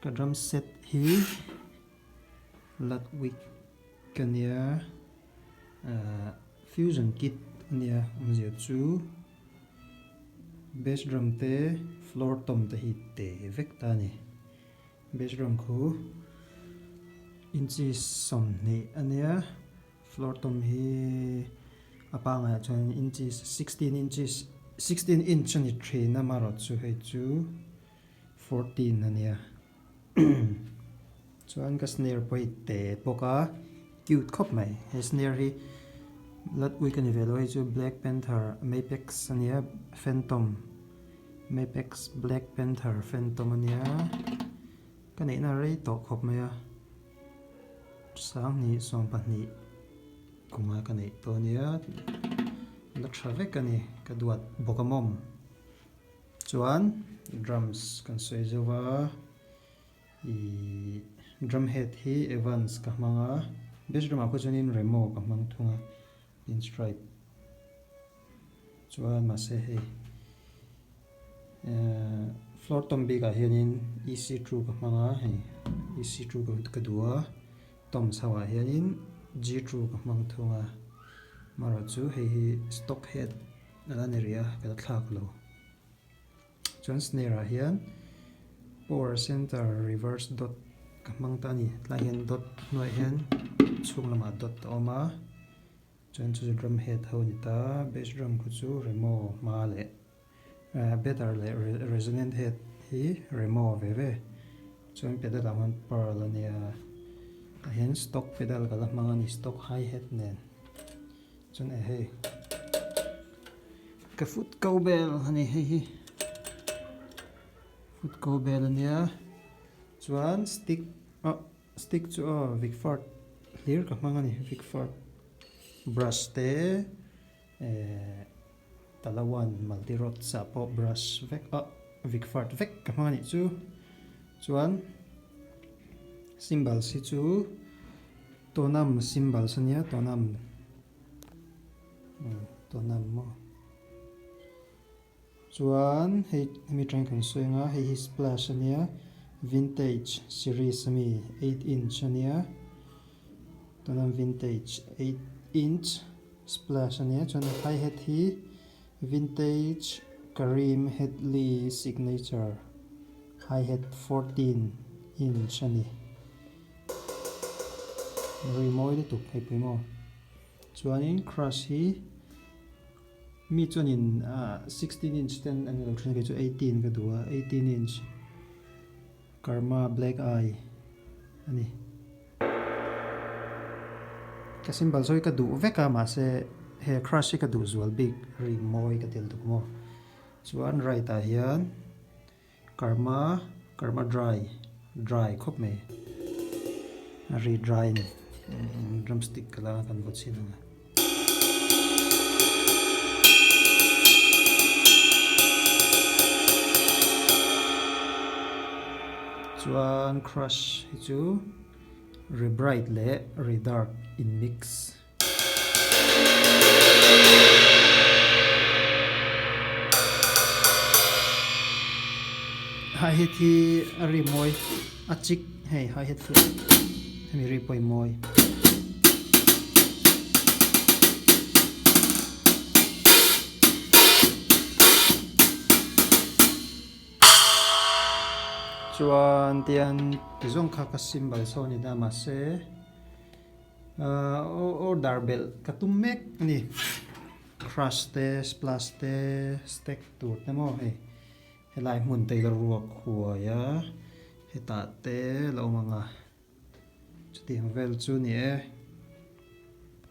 Ka drum set hi Ludwig ka nia fusion kit a nia awmzia chu bass drum te floor tom te hi te vek ta a ni. Bass drum khu inches 20 a nia floor tom hi a pangaiah chuan inches 16 inches 16 inch a ni thin a amaherawhchu hei chu 14 a nia chuan ka snare pawh hi te bawk a cute khawp mai he snare hi Ludwig a ni ve lo hei chu Black Panther Mapex a nia Phantom Mapex Black Panther Phantom a nia ka neihna rei tawh khawp mai a 20 20 kuma ka neih tawh a nia la tha vek a ni ka duat bawk a mawm. Chuan drums kan sawi zeuh a, ih drum head hi Evans ka hmang a, bass drum ah khaw chuanin Remo ka hmang thung a, pinstripe chuan mahse hei eh floor tom bik ah hianin EC two ka hmang a, hei EC two ka duh a, tom chho ah hianin G two ka hmang thung a, amaherawhchu hei hi stock head. A la ni rih a, ka la thlak lo. Chuan snare ah hian power center reverse dot ka hmang ta a ni. Tlaiah hian dot hnuaiah hian chhung lamah dot a awm a, chuan chu chu drum head ho a ni ta. Bass drum khu chu Remo hma leh better leh resonant head hi Remo ve ve. Chuan pedal ah khan pearl a nia, tah hian stock pedal ka la hmang a ni, stock hi hat nen. Chuan eh hei ka foot ko bel a ni hei hi foot ko bel a nia chuan stick ah stick chu aw Vicford hlir ka hmang a ni Vicford brush te eh Talawan multi rods ah pawh brush vek ah Vicford vek ka hmang a nih chu chuan cymbals hi chu. Tonam cymbals a nia, Tonam Tonam maw chuan hei hemi atangin kan sawi ang a, hei hi splash a nia, vintage series ami 8 inch a nia, Tonam vintage 8 inch splash a nia, chuan hi hat hi vintage Karim Headley signature hi hat 14 inch a ni. Ri mawi lutuk hei pui maw. Chuanin crush hi mi chuanin ah 16 inch ten an lo then a kei chu 18 ka duh a 18 inch karma black eye a ni. Ka cymbal sawi ka duh vek a mahse he crush hi ka duh zual bik ri mawi ka tel tuk maw. Chuan right ah hian. Karma, karma dry, dry khawp mai. A ri dry a ni. Drumstick ka la kan vaw chhin ang a. Chuan crush hi chu ri bright leh ri dark in mix. Hi hat hi a ri mawi a chik hei hi hat flat hemi ri pawh hi mawi. Chuan tian ti zawng kha ka cymbal chho a ni ta mahse. Order belh ka tum mek a ni. Crush te, splash te, stack tur te maw hei helai hmun te ila ruak huai a, hetah te la awm ang a, chutiang vel chu ni e.